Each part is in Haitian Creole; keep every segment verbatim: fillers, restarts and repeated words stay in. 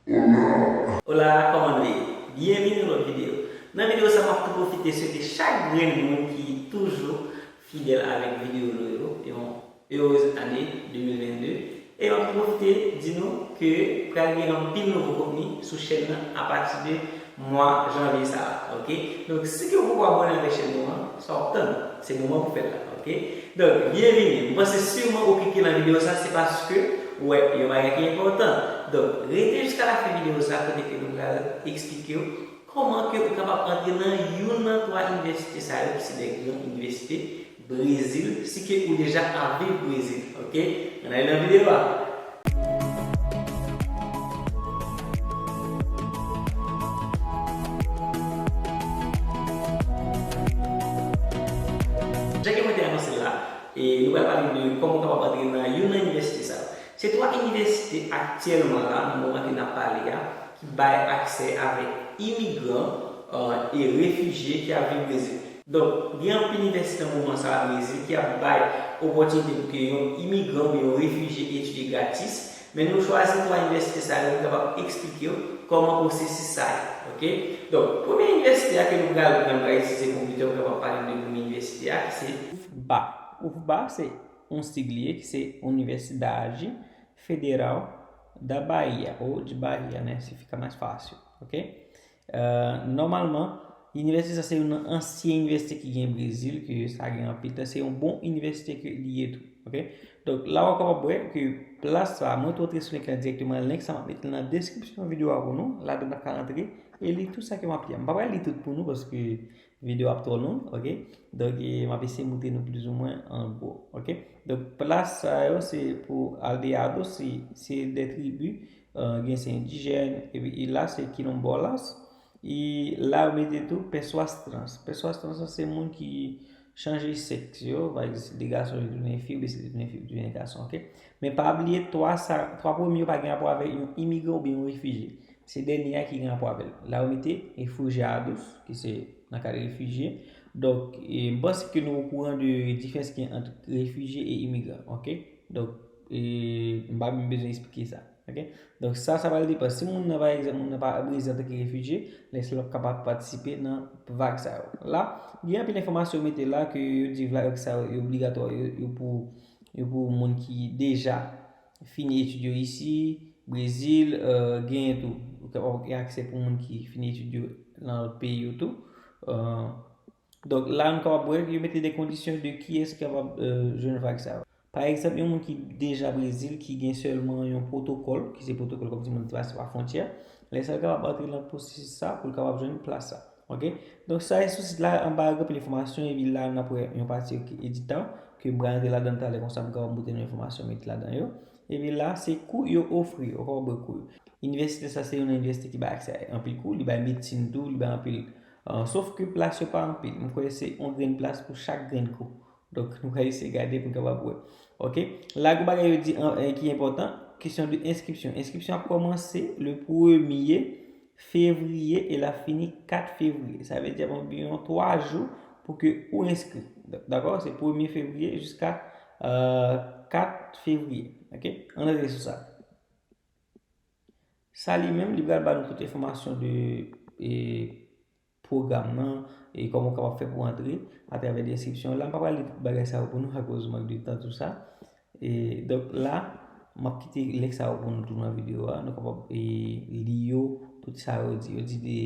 Hola, kòman nou ye? Byenveni nan lòt videyo. Nan videyo sa, m ap tou pwofite swete chak grenn moun ki toujou fidèl avèk videyo nou yo, yon heureuse année deux mille vingt-deux. E m ap tou pwofite di nou ke pral gen anpil nouvo kontni sou chèn nan apati de mwa janvye sa a, oke? Donk, si ke w poko abòne avèk chèn nou an, sa w ap tann? Se moman pou fè l la, oke? Donk, byenveni. M panse siman ou klike nan videyo sa, se paske ou wè yon bagay ki enpòtan. Donk, rete jiska lafen videyo sa kote ke nou pral eksplike w kòman ke ou kapab antre nan youn nan twa inivèsite sa yo ki se de gran inivèsite Brezil, si ke ou deja ap viv Brezil, oke? Ann ale nan videyo a. Jan ke mwen te anonse l la, e nou pral pale de kòman w kapab antre nan youn nan inivèsite sa yo. Se twa inivèsite aktyèlman la, nan moman ke n ap pale a, ki bay aksè avèk imigran, euh, e refijye ki ap viv Brezil. Donk, gen anpil inivèsite nan moman sa a Brezil ki ap bay opòtinite pou ke yon imigran oubyen yon refijye etidye gratis, men nou chwazi twa inivèsite sa yo pou kapab eksplike w kòman pwosesis sa ye, oke? Donk, premye inivèsite a ke nou pral pran, nou pral itilize konpitè pou kapab pale de premye inivèsite a, ki se UFBA. UFBA, se yon sig li ye, ki se Universidade Federal da Bahia, ou de Bahia, né? Se fica mais fácil, oke? Euh, nòmalman, inivèsite sa se youn nan ansyen inivèsite ki gen Brezil, ke sa gen anpil tan. Se yon bon inivèsite ke li ye tou, oke? Donk, la w ap kapab wè ke plas sa, mwen tou antre sou link lan dirèkteman. Link sa, m ap mete l nan deskripsyon videyo a pou nou. Ladan n ap ka antre e li tout sa ke m ap li a. M pa pral li tout pou nou, paske videyo ap twò long, oke? Donk, e, m ap eseye montre nou plizoumwen an gwo, oke? Donk, plas sa yo, se pou aldeado, se, se de tribi, euh, gen se endijèn, epi e la, se quilombolas, e la, yo mete tou pessoas trans. Pessoas trans, se moun ki chanje sèks yo, pa egzanp, si de gason, yo tounen fi, oubyen si de tounen fi, yo tounen gason, oke? Men pa bliye, twa sa, twa premye yo pa gen rapò avèk yon imigran oubyen yon refijye. Se dènye a ki gen rapò avè l. La, yo mete refugiados, ki se nan ka de refijye. Donk, e, m panse ke nou okouran de diferans ki gen ant refijye e imigran, oke? Donk, e, m pa menm bezwen eksplike sa, oke? Donk, sa, sa pral depann. Si moun nan, pa egzanp, moun nan pa Brezil antanke refijye, lè sa l ap kapab patisipe nan vag sa yo. La, gen anpil enfòmasyon yo mete la ke yo di vag sa yo, yo obligatwa, yo, yo pou, yo pou moun ki deja fini etid yo isi, Brezil, euh, genyen tou. Ou kapab gen aksè pou moun ki fini etid yo nan lòt peyi yo tou. Euh, donk, la, nou kapab wè yo mete de kondisyon de kiyès ki kapab, euh, jwenn vag sa yo. Pa egzanp, yon moun ki deja Brezil, ki gen sèlman yon pwotokòl, ki se pwotokòl kòmsi moun te pase pa fwontyè, lè sa l kapab antre nan pwosesis sa pou l kapab jwenn plas sa. Oke? Donk, sa e sou sit la, anba a gen anpil enfòmasyon, epi la, n ap wè yon pati ki editò, ke m pral antre ladan l talè, konsa m kapab montre nou enfòmasyon, mete ladan yo. Epi la, se kou yo ofri, ou kapab wè kou yo. Inivèsite sa, se yon inivèsite ki bay aksè a anpil kou, li bay medsin tou, li bay anpil, euh, sof ke plas yo pa anpil. M kwè se yon grenn plas pou chak grenn kou. Donk, nou pral eseye gade pou n kapab wè. Oke? La, gon bagay yo di an, eh, ki enpòtan, kesyon de enskripsyon. Enskripsyon ap kòmanse le premye fevriye e l ap fini kat fevriye. Sa vle di ap anviwon twa jou pou ke ou enskri. D-, dakò? Se premye fevriye jiska, euh, kat fevriye. Oke? Ann rete sou sa. Sa li menm, li pral ba nou tout enfòmasyon de, e, pwogram nan, e kòman w kapab fè pou antre atravè de enskripsyon. La, m pa pral li tout bagay sa yo pou nou, akoz mank de tan, tou sa. E, donk, la, m ap kite link sa yo pou nou tou nan videyo a. Nou kapab, e, li yo, tout sa yo di. Yo di de,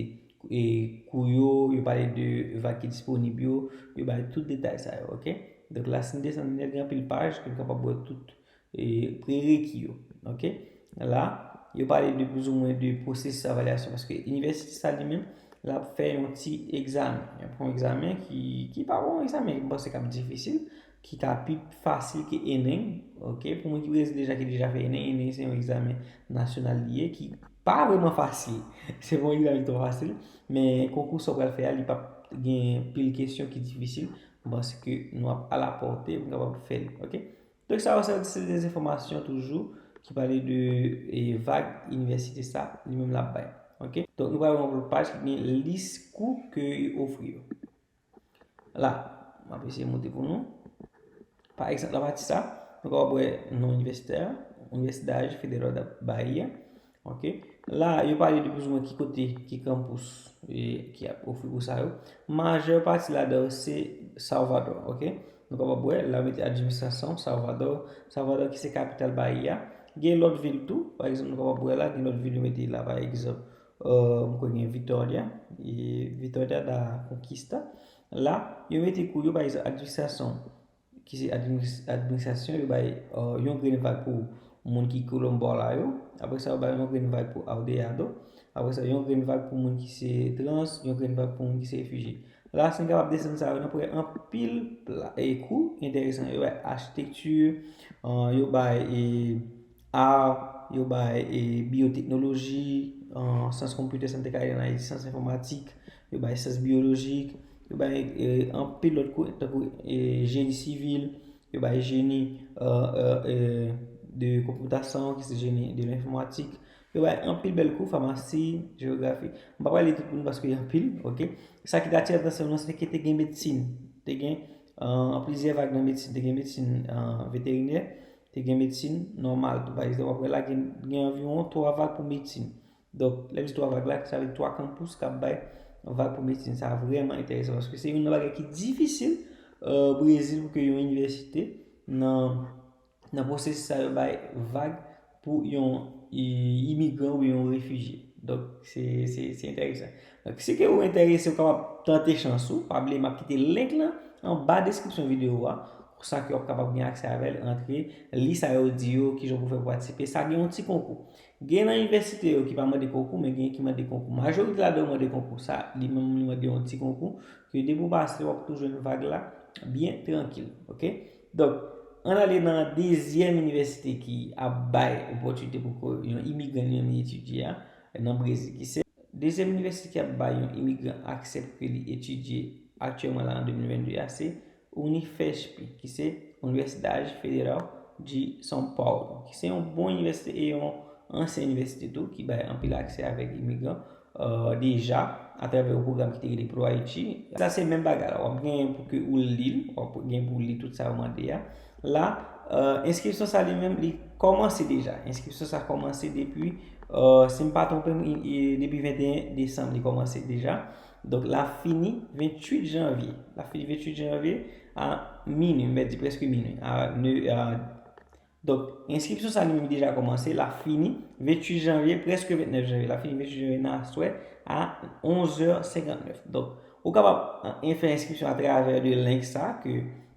e, kou yo, yo pale de vag ki disponib yo, yo bay tout detay sa yo, oke? Donk, la, si n desann nèt, gen anpil paj ke n kapab wè tout e, prereki yo. Oke? La, yo pale de plizoumwen de pwosesis evalyasyon, paske inivèsite sa li menm, l ap fè yon ti egzamen. Y ap fè yon egzamen ki, ki pa yon egzamen, m panse, k ap difisil, ki ka pi fasil ke ENEM. Oke? Pou moun ki prese deja, ki deja fè ENEM, ENEM se yon egzamen nasyonal li ye, ki pa vrèman fasil. Se pa yon egzamen ki twò fasil, men konkou sa w pral fè a, li p ap gen pil kesyon ki difisil. M panse ke nou ap alapòte pou n kapab fè l. Oke? Donk, sa yo se, se de enfòmasyon toujou ki pale de, e, vag inivèsite sa, li menm l ap bay. Oke? Donk, nou pral wè yon lòt paj ki gen lis kou ke yo ofri yo. La, m ap eseye monte pou nou. Pa egzanp, nan pati sa, nou kapab wè non inivèsite a, Universidade Federal da Bahia. Ok. La, yo pale de plizoumwen ki kote, ki kanpous e, ki ap ofri kou sa yo. Majè pati ladan yo se Salvador. Ok. Nou kapab wè, la yo mete administrasyon Salvador, Salvador ki se kapital Bayi a. Gen lòt vil tou, pa egzanp, nou kapab wè la, gen lòt vil yo mete la, pa egzanp, euh, m kwè gen Vitória, e Vitória da Conquista. La, yo mete kou yo, pa egzanp, administrasyon ki se administ- administrasyon, yo bay euh, yon grenn vag pou moun ki Quilombola yo. Apre sa, yo bay yon grenn vag pou Aldeado. Apre sa, yon grenn vag pou moun ki se trans, yon grenn vag pou moun ki se refijye. La, si n kapab desann sa yo, n ap wè anpil pla- e kou enteresan. Yo bay achitekti, euh, yo bay e, a, yo bay e, biyoteknoloji, euh, syans konpitè, sa n te ka rele an Ayiti, syans enfòmatik, yo bay syans biyolojik, yo bay e, anpil lòt kou, tankou e, jeni sivil, yo bay jeni euh, euh, euh, de konpwotasyon, ki se jeni de lenfòmatik, yo bay anpil bèl kou, famasi, jewografi. M pa pral li tout moun paske y anpil, ok? Sa ki te atire atansyon nou, se ke te gen medsin. Te gen euh, plizyè vag nan medsin. Te gen medsin euh, veterinè, te gen medsin nòmal tou. Pa egzanp, w ap wè la gen, gen anviwon twa vag pou medsin. Donk, lè m di twa vag la, sa vle di twa kanpous k ap bay vag pou medsin. Sa vrèman enteresan paske se youn nan bagay ki difisil euh, Brezil pou ke yon inivèsite nan, nan pwosesis sa yo bay vag pou yon i- imigran oubyen yon refijye. Donk, se, se, se enteresan. Donk, si ke ou enterese, ou kapab tante chans ou. Pa bliye, m ap kite link lan anba deskripsyon videyo a. Konsa ke w ap kapab gen aksè avè l, antre, li sa yo di yo, kijan pou fè pou patisipe. Sa gen yon ti konkou. Gen nan inivèsite yo ki pa mande konkou, men gen ki mande konkou. Majorite ladan yo mande konkou. Sa, li menm, li mande yon ti konkou. Ke depi w pase, w ap tou jwenn vag la byen trankil. Ok? Donk, ann ale nan dezyèm inivèsite ki ap bay opòtinite pou ke yon imigran li menm li etidye a nan Brezil, ki se dezyèm inivèsite ki ap bay yon imigran aksè pou ke li etidye aktyèlman la an de mil vennde a, se Unifesp, ki se Universidade Federal de São Paulo, ki se yon bon inivèsite e yon ansyen inivèsite tou, ki bay anpil aksè avèk imigran euh, deja atravè yon pwogram ki te rele Pro Haiti. Sa se menm bagay la. W ap gen pou ke ou li l, w ap gen pou li tout sa yo mande a. La, euh, enskripsyon sa li menm, li kòmanse deja. Enskripsyon sa kòmanse depi, euh, si m pa twonpe m, i- i- depi venteyen desanm li kòmanse deja. Donk, l ap fini venntuit janvye. L ap fini venntuit janvye a minui, m mèt di prèske minui. A ne- a Donk, enskripsyon sa li menm deja kòmanse, l ap fini venntuit janvye, prèske vennèf janvye. L ap fini venntuit janvye nan aswè a onz è senkantnèf. Donk, ou kapab euh, fè enskripsyon atravè de link sa ke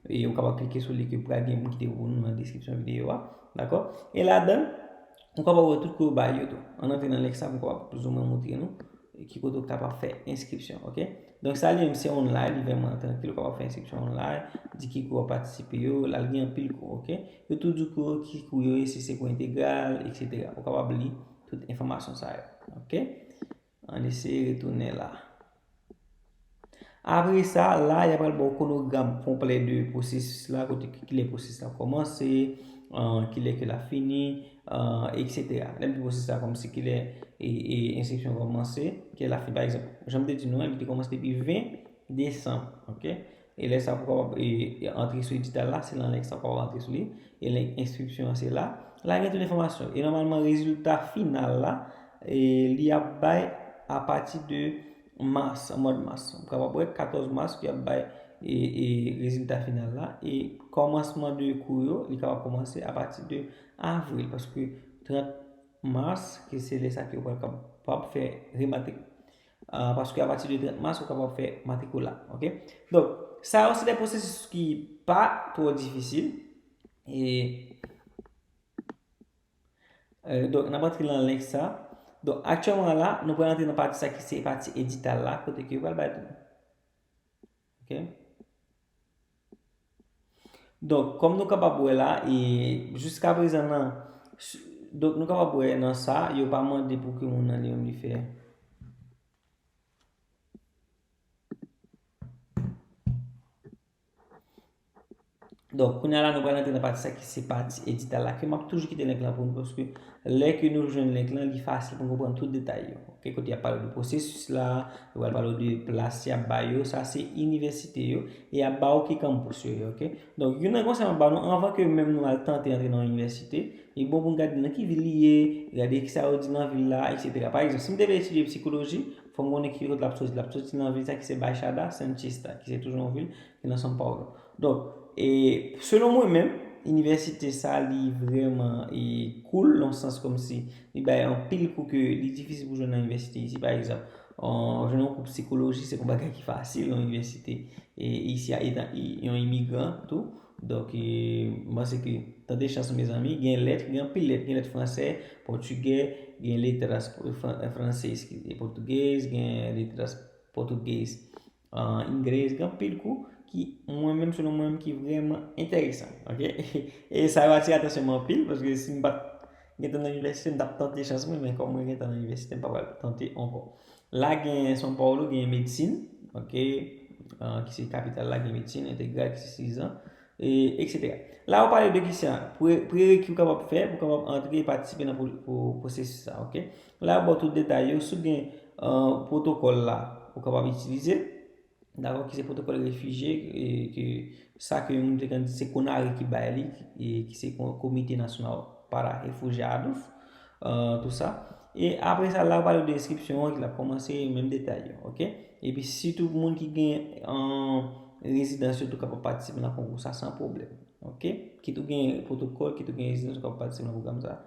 e ou kapab klike sou li ke pral gen moun ki te pou nou nan deskripsyon videyo a. Dakò? E ladan l, ou kapab wè tout kou yo bay yo tou. Ann antre nan link sa pou m kapab plizoumwen montre nou ki kote w kapab fè enskripsyon, ok? Donk, sa li menm se online, li vrèman trankil, ou kapab fè enskripsyon online, di ki kou w ap patisipe yo, la l gen anpil kou, ok? Yo tou di w ki kou yo ye, si se kou entegral, etsetera. Ou kapab li tout enfòmasyon sa yo, ok? Ann eseye retounen la. Apre sa, la, y ap pral ba w kwonogram konplè de pwosesis la, kote ki, kilè pwosesis la kòmanse, euh, kilè ke l ap fini, euh, etsetera. Lè m di pwosesis la kòmsi kilè e, e enskripsyon kòmanse, kilè l ap fini. Pa egzanp, jan m te di nou an, li te kòmanse depi ven desanm, ok? E lè sa pou kapab e, e antre sou edital la, se nan link sa w kapab antre sou li. E link enskripsyon an se la. La gen tout enfòmasyon. E nòmalman, rezilta final la, e, li ap bay apati de mas, mwa mas. Ou kapab wè katòz mas ki ap bay e, e rezilta final la. E kòmansman de kou yo, li kapab kòmanse apati de avril. Paske trant mas, ke se lè sa ke yo pral kapab fè rematrik. Ah, paske apati de trant mas, ou kapab fè matrikil la. Ok? Donk, sa yo se de pwosesis ki pa twò difisil. E, e, donk, n ap antre nan link sa. Donk, aktyèlman la, nou pral antre nan pati sa ki se pati edital la, kote ke yo pral bay tou. Ok? Donk, kòm nou kapab wè la, e jiskaprezan nan, s- donk nou kapab wè nan sa, yo pa mande pou ke moun nan li menm li fè. Donk, kounye a la, nou pral antre nan pati sa ki se pati edital la, ke m ap toujou kite link lan pou nou, paske lè ke nou jwenn link lan, li fasil pou nou konprann tout detay yo. Ok, kote y ap pale de pwosesis la, yo pral pale de plas y ap ba yo, sa se inivèsite yo, e y ap ba w ki kanpis yo ye, ok? Donk, youn nan konsèy m ap ba nou, anvan ke menm nou al tante antre nan yon inivèsite, li bon pou n gade nan ki vil li ye, gade kisa yo di nan vil la, etsetera. Pa egzanp, si m te vle etidye psikoloji, fò m konnen ki kote l ap soti. L ap soti nan vil sa ki se Baixada Santista, ki se toujou yon vil ki nan São Paulo. Donk, e selon mwen menm, inivèsite sa li vrèman e cool, nan sans kòmsi li bay anpil kou ke li difisil pou jwenn nan inivèsite isi. Pa egzanp, ou jwenn yon kou psikoloji, se yon bagay ki fasil nan inivèsite e isi a, etan i- yon imigran tou. Donk, e, m panse ke tante chans ou, mezanmi, gen lèt, gen anpil lèt, gen lèt fransè, pòtigè, gen letras fran- fransè, eskize, pòtugèz, gen letras pòtugèz, ah, inglèz, gen anpil kou ki, mwen menm, selon mwen menm, ki vrèman enteresan, ok? E sa yo atire atansyon mwen anpil, paske si m pa t gentan nan inivèsite, m t ap tante chans mwen, men kòm mwen gentan nan inivèsite, m pa pral tante ankò. La gen São Paulo, gen medsin, ok, ah, ki se kapital la, gen medsin entegral ki se sis an, e, etsetera. La, ou pale de ki sa, pre- prereki ou kapab fè pou kapab antre e patisipe nan pwo- pwo- pwosesis sa, ok? La, yo ba w tout detay yo, si w gen, ah, pwotokòl la, ou kapab itilize, dakò, ki se pwotokòl refijye, e ke sa ke moun te konn di se Conari ki bay li, e ki se ko- Komite Nasyonal para Refugiados, ah, tou sa. E apre sa, la, yo pale de enskripsyon an, ki l ap kòmanse, menm detay yo, ok? Epi sitou moun ki gen, ah, rezidans yo tou kapab patisipe nan konkou sa san pwoblèm, ok? Kit ou gen pwotokòl, kit ou gen rezidans, ou kapab patisipe nan pwogram sa,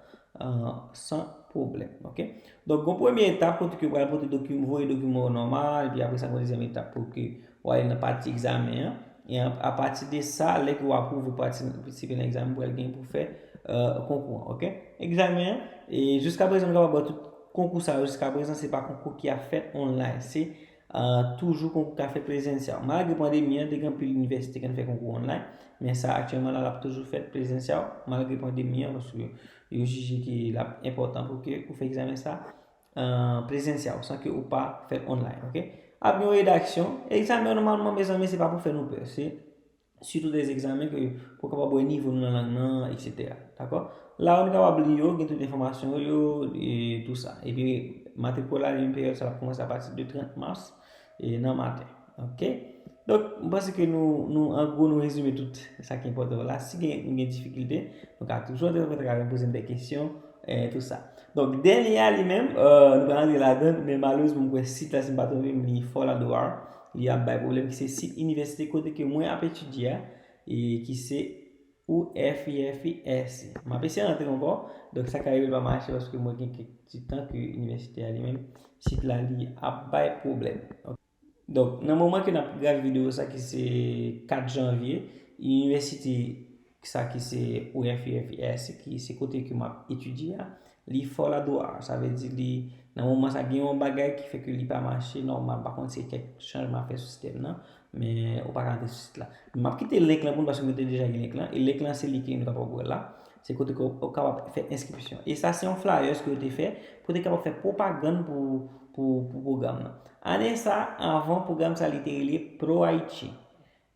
ah, san pwoblèm, ok? Donk, gon premye etap kote ke w pral pote doki- voye dokiman w nòmal, epi apre sa, gon dezyèm etap pou ke w ale nan pati egzamen an. E a- apati de sa, lè ke w apwouve patisipe nan egzamen, w pral gen pou fè, eh, konkou an, ok? Egzamen an, e jiska prezan, nou kapab wè tout konkou sa yo, jiska prezan, se pa konkou ki ap fèt online. Se, eh, toujou konkou k ap fèt prezansyèl. Malgre pandemi an, te gen anpil inivèsite ki konn fè konkou online, men sa aktyèlman la, l ap toujou fèt prezansyèl, malgre pandemi an, paske yo jije ke l ap enpòtan pou ke ou fè egzamen sa, eh, prezansyèl, san ke ou pa fè l online, ok? Ap gen yon redaksyon. Egzamen yo, nòmalman, mezanmi, se pa pou fè nou pè. Se sitou de egzamen ke pou kapab wè nivo nou nan lang nan, etsetera. Dakò? La, nou kapab li yo, gen tout enfòmasyon yo, e tou sa. Epi, matrikil la, li menm peryòd sa l ap kòmanse apati de trant mas, e nan maten. Ok? Donk, m panse ke nou, nou, an gwo, nou rezime tout sa ki enpòtan la. Si gen, nou gen difikilte, nou ka toujou antre nan kontak avè m, poze m de kesyon, e tou sa. Donk, dènye a li menm, eh, nou pral antre ladan, men malerezman, m kwè sit la, si m pa twonpe m, li Folador, li ap bay pwoblèm, ki se sit inivèsite kote ke mwen ap etidye a, e ki se U F I F S. M ap eseye rantre ankò, donk sa ka rive l pa mache paske mwen gen kèk ti tan ke inivèsite a li menm, sit la li ap bay pwoblèm. Donk, nan moman ke n ap grave videyo sa ki se kat janvye, inivèsite sa ki se U F I F S, ki se kote ke m ap etidye a, li Folador. Sa vle di li, nan moman sa, gen yon bagay ki fè ke li pa mache nòmal. M pa konn si se kèk chanjman ap fè sou sistèm nan, men ou pa ka antre sou sit la. M ap kite link lan pou nou paske mwen te deja gen link lan. E link lan se li ke nou kapab wè la. Se kote ke w kapab fè enskripsyon. E sa se yon flyers ke yo te fè pou te kapab fè pwopagann pou, pou, pou pwogram nan. Ane sa, anvan pwogram sa li te rele Pro Haiti.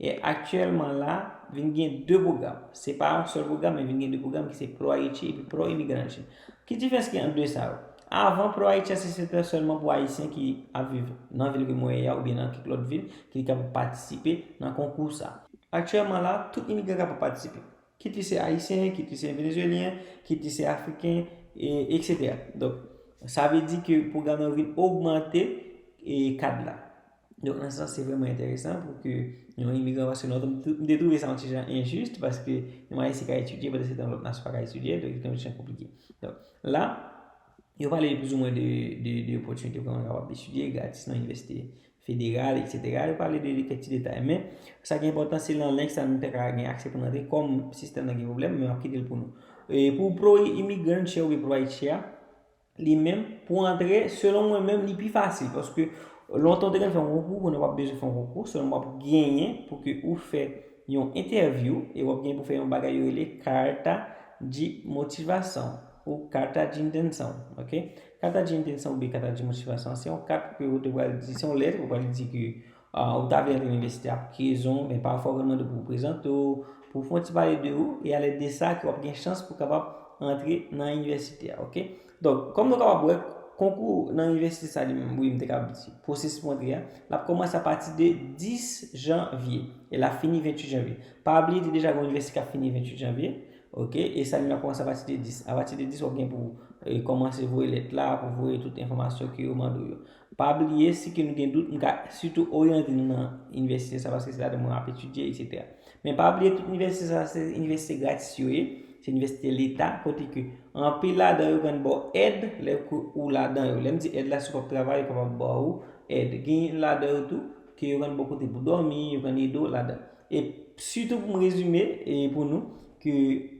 E aktyèlman la, vin gen de pwogram. Se pa yon sèl pwogram, men vin gen de pwogram ki se Pro Haiti epi Pro Imigrante. Ki diferans ki ant de sa yo? Avan, Pro Haiti a se, se te sèlman pou Ayisyen ki ap viv nan vil ke mwen ye a oubyen nan kèk lòt vil ki kapab patisipe nan konkou sa. Aktyèlman la, tout imigran kapab patisipe. Kit li se Ayisyen, kit li se Venezuelyen, kit li se Afriken, e, etsetera. Donk, sa vle di ke pwogram nan vin ogmante, e, kad la. Donk, nan sans, se vrèman enteresan pou ke yon imigran, paske lontan, m t- m te twouve sa yon ti jan enjis, paske yon Ayisyen ka etidye, pandan se tan lòt nasyon pa ka etidye, donk, se te yon ti jan konplike. Donk, la, yo pale plizoumwen de, de, de opòtinite pou moun kapab etidye gratis nan inivèsite federal, etsetera. Yo pale de, de kèk ti detay. Men, sa ki enpòtan, se nan link sa nou te ka gen aksè pou n antre, kòm sistèm nan gen pwoblèm, men m ap kite l pou nou. E pou Pro Imigrante oubyen Pro Haiti a, li menm, pou antre, selon mwen menm, li pi fasil, paske lontan w te konn fè yon konkou, kounye a w p ap bezwen fè yon konkou, sèlman w ap genyen pou ke ou fè yon entèvyou, e w ap genyen pou fè yon bagay yo rele carta de motivação ou carta de intenção, ok? Carta de intenção oubyen carta de motivação, se yon kat ke ou te pral di, se yon lèt ou pral di ke, ah, ou ta vle antre inivèsite a pou ki rezon, men pafwa yo konn mande pou w prezante w, pou fè yon ti pale de ou, e alèd de sa ke w ap gen chans pou kapab antre nan inivèsite a, oke? Donk, kòm nou kapab wè, konkou nan inivèsite sa li menm, wi, m te kapab di, pwosesis pou antre a, l ap kòmanse apati de dis janvye, e l ap fini venntuit janvye. Pa bliye, te deja gen yon inivèsite k ap fini venntuit janvye, oke? E sa li menm ap kòmanse apati de dis. Apati de dis, w ap gen pou, e, kòmanse voye lèt la, pou voye tout enfòmasyon ke yo mande w yo. Pa bliye, si ke nou gen dout, m ka sitou oryante nou nan inivèsite sa, paske se ladan mwen ap etidye, etsetera. Men pa bliye, tout inivèsite sa, se inivèsite gratis yo ye, se inivèsite leta, kote ke anpil ladan yo konn ba w èd lè ke ou ladan yo. Lè m di èd la, si w p ap travay, yo kapab ba ou èd. Gen ladan yo tou, ke yo konn ba w kote pou dòmi, yo konn ede w ladan. E sitou pou m rezime, e pou nou, ke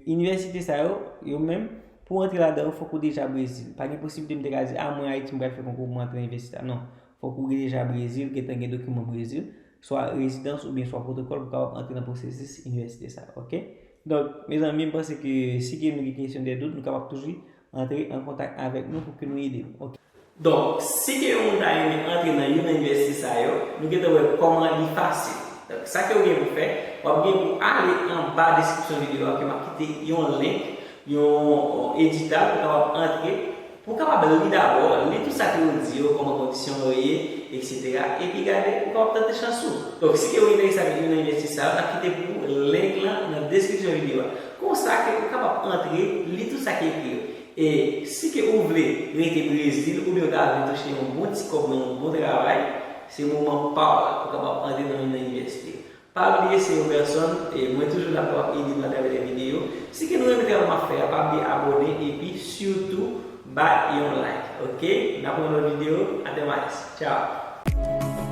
inivèsite sa yo, yo menm, pou w antre ladan yo, fòk ou deja Brezil. Pa gen posiblite m te ka di, a, mwen Ayiti, m pral fè konkou pou m antre nan inivèsite sa. Non. Fòk ou deja Brezil, gentan gen dokiman Brezil, swa rezidans oubyen swa pwotokòl pou kapab antre nan pwosesis inivèsite sa, oke? Donk, mezanmi, m panse ke si ke nou gen kesyon de dout, nou kapab toujou antre an kontak avèk nou pou ke nou ede nou, oke? Donk, si ke yon moun ta renmen antre nan youn nan inivèsite sa yo, nou gentan wè kòman li fasil. Donk, sa ke w gen pou fè, w ap gen pou ale anba deskripsyon videyo a, ke m ap kite yon link, yon edital pou kapab antre, pou w kapab li dabò, li tout sa ke yo di yo, kòman kondisyon yo ye, etsetera. Epi gade, ou kapab tante chans ou. Donk, si ke w enterese avèk youn nan inivèsite sa yo, n ap kite pou link lan nan deskripsyon videyo a. Konsa ke ou kapab antre, li tout sa ki ekri yo. E si ke ou vle rete Brezil, oubyen ou ta vle touche yon bon ti kòb nan yon bon travay, se moman pa w la pou w kapab antre nan youn nan inivèsite yo. Pa bliye, se yon pèsòn, e mwen toujou la pou ap ede nou atravè de videyo. Si ke nou renmen travay m ap fè a, pa bliye abòne epi sitou bay yon like, oke? N ap wè nan lòt videyo, até mais. Tchao!